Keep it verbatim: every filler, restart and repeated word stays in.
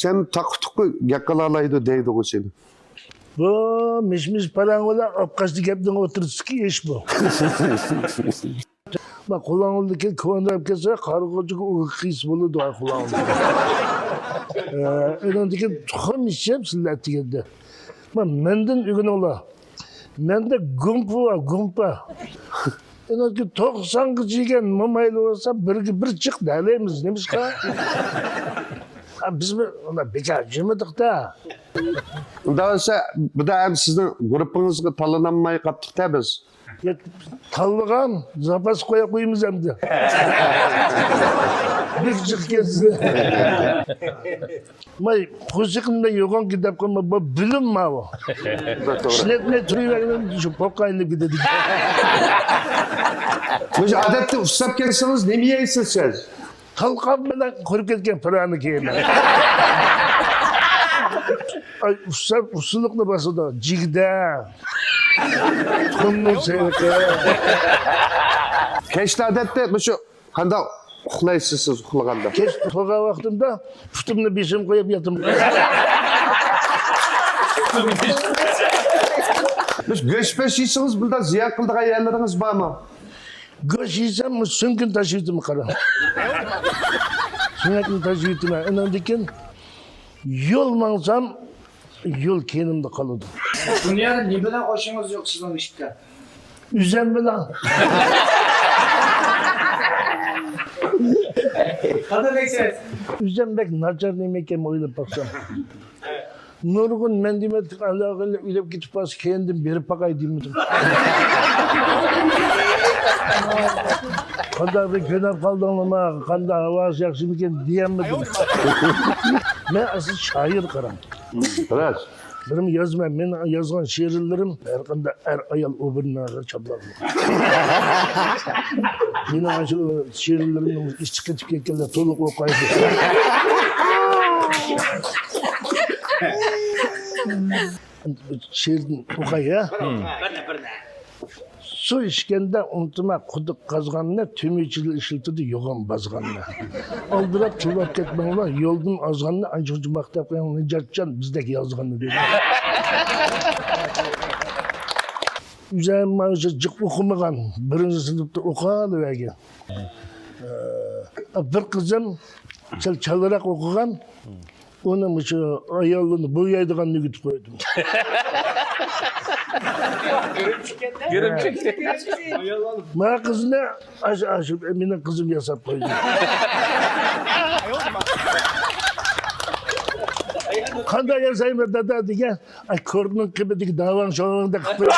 سەن تاقا-تۇقا گەپ قىلالايدۇ دەيدىغۇ سېنى. بۇ مىش-مىش پاراڭ بىلەن ئوققاچلىق گەپنىڭ ئوتتۇرىسىدىكى ئىش بۇ. ما قۇلاڭلىدىكى كونىراپ كەتسە، قارىغۇچىغا ئۇيقۇ قىيسا بولىدۇ، ئاي قۇلاڭلىدىكى. ئە، ئۇنىڭدىكى تۇخۇم ئىچىپ سىلەر دېگەندە. ما مەندىن ئۆگىنىڭلار. مەندە گۇمپا بار، گۇمپا. ئۇنىڭدىكى توقسانغىچە يېگەن مومايلى بولسا، بىرگە بىر جىق دەلەيمىز، نېمىشقا؟ ئا، بىزمۇ ئۇنداق بىكار يۈرمىدۇق-دە. ئۇنداق بولسا، بۇدا ھەم سىزنىڭ گۇرۇپپىڭىزغا تاللىنالماي قاپتۇق-دە بىز. يا، تاللىغان، زاپاس قويۇپ قويىمىز ئەمدى. بىر جىق كەلسە. ماي، قورسىقىمدا يوغان گېدەپ قالما، بۇ بىلىم ماۋۇ. ئىشلەتمەي تۇرۇۋەرگىن، شۇ پوققا ئايلىنىپ كېتىدىكەن. مۇشۇ ئادەتتە ئۇسساپ كەلسىڭىز، نېمە يەيسىز سىز؟ تالقان بىلەن قۇرۇپ كەتكەن پىرانىك يەيمەن. ئاي، ئۇسساپ، ئۇسسۇلۇقنى باسىدۇ. جىگدە. تۇخۇمنىڭ سېرىقى. كەچتە ئادەتتە مۇشۇ قانداق ئۇخلايسىز سىز ئۇخلىغاندا؟ كەچ ئۇخلىغان ۋاقتىمدا پۇتۇمنى بېشىمغا قويۇپ ياتىمەن. بىز گۆش-پۆش يېسىڭىز، بۇنداق زىيان قىلىدىغان يەرلىرىڭىز بارمۇ؟ گۆش يېسەم، سۆڭىكىنى تاشلىۋېتىمەن، قارا. سۆڭەكنى تاشلىۋېتىمەن. ئۇنىڭدىن كېيىن يول ماڭسام، يول كەينىمدە قالىدۇ. دۇنيادا نېمە بىلەن ئوخشىشىڭىز يوق سىزنىڭ ئىشتا؟ ئۆزۈم بىلەن. قانداق دەيسىز؟ ئۆزۈم بەك ناچار نېمە ئىكەن ئويلاپ باقسام. نۇرغۇن مەن دېمەتلىك ئالاقىلەر ئۆلۈپ كېتىپ قالسا، كەينىدىن بېرىپ باقاي دېمىدىم. قانداق بىر كۆنۈپ قالدىڭلارمۇ؟ قانداق، ھاۋاسى ياخشىمىكىن دېيەلمىدىم. مەن ئەسلى شائىر، قاراڭ. راست. بىرمۇ يازماي، مېنىڭ يازغان شېئىرلىرىم ھەر قانداق ئەر-ئايال ئوبرىنىغا چاپلانغان. مېنىڭ ئاشۇ شېئىرلىرىمنىڭ ئىچى قېتىپ كەتكەنلەر تولۇق ئوقايدۇ. شېئىردىن ئوقاي، ھە؟ بىرنى، بىرنى. سۇ ئىچكەندە ئۇنتۇما قۇدۇق قازغاننى، تۆمۈرچىلەر ئىشلىتىدۇ يوغان بازغاننى. ئالدىراپ تىللاپ كەتمەڭلار، يولدىن ئازغاننى، ئانچە-مۇنچە ماختاپ قويۇڭ، نىجاتجان بىزدەك يازغاننى دېدى. ئۆزۈم مانا شۇ جىق ئوقۇمىغان، بىرىنچى سىنىپتا ئوقۇغان ئەگەر. بىر قىزىم سەل چالاراق ئوقۇغان، ئۇنى مۇشۇ ئاياللىرىنى بويايدىغان ئۆگىتىپ قويدۇم. گىرىمچىكەن-دە. ما قىزنى ئاشۇ، ئاشۇ مېنىڭ قىزىم ياساپ قويدى. قانداق ياسايمەن دادا دېگەن، ئاي، كورتنىڭ قېپىدىكى داۋاڭ شوڭدەك قىلىپ قويدى.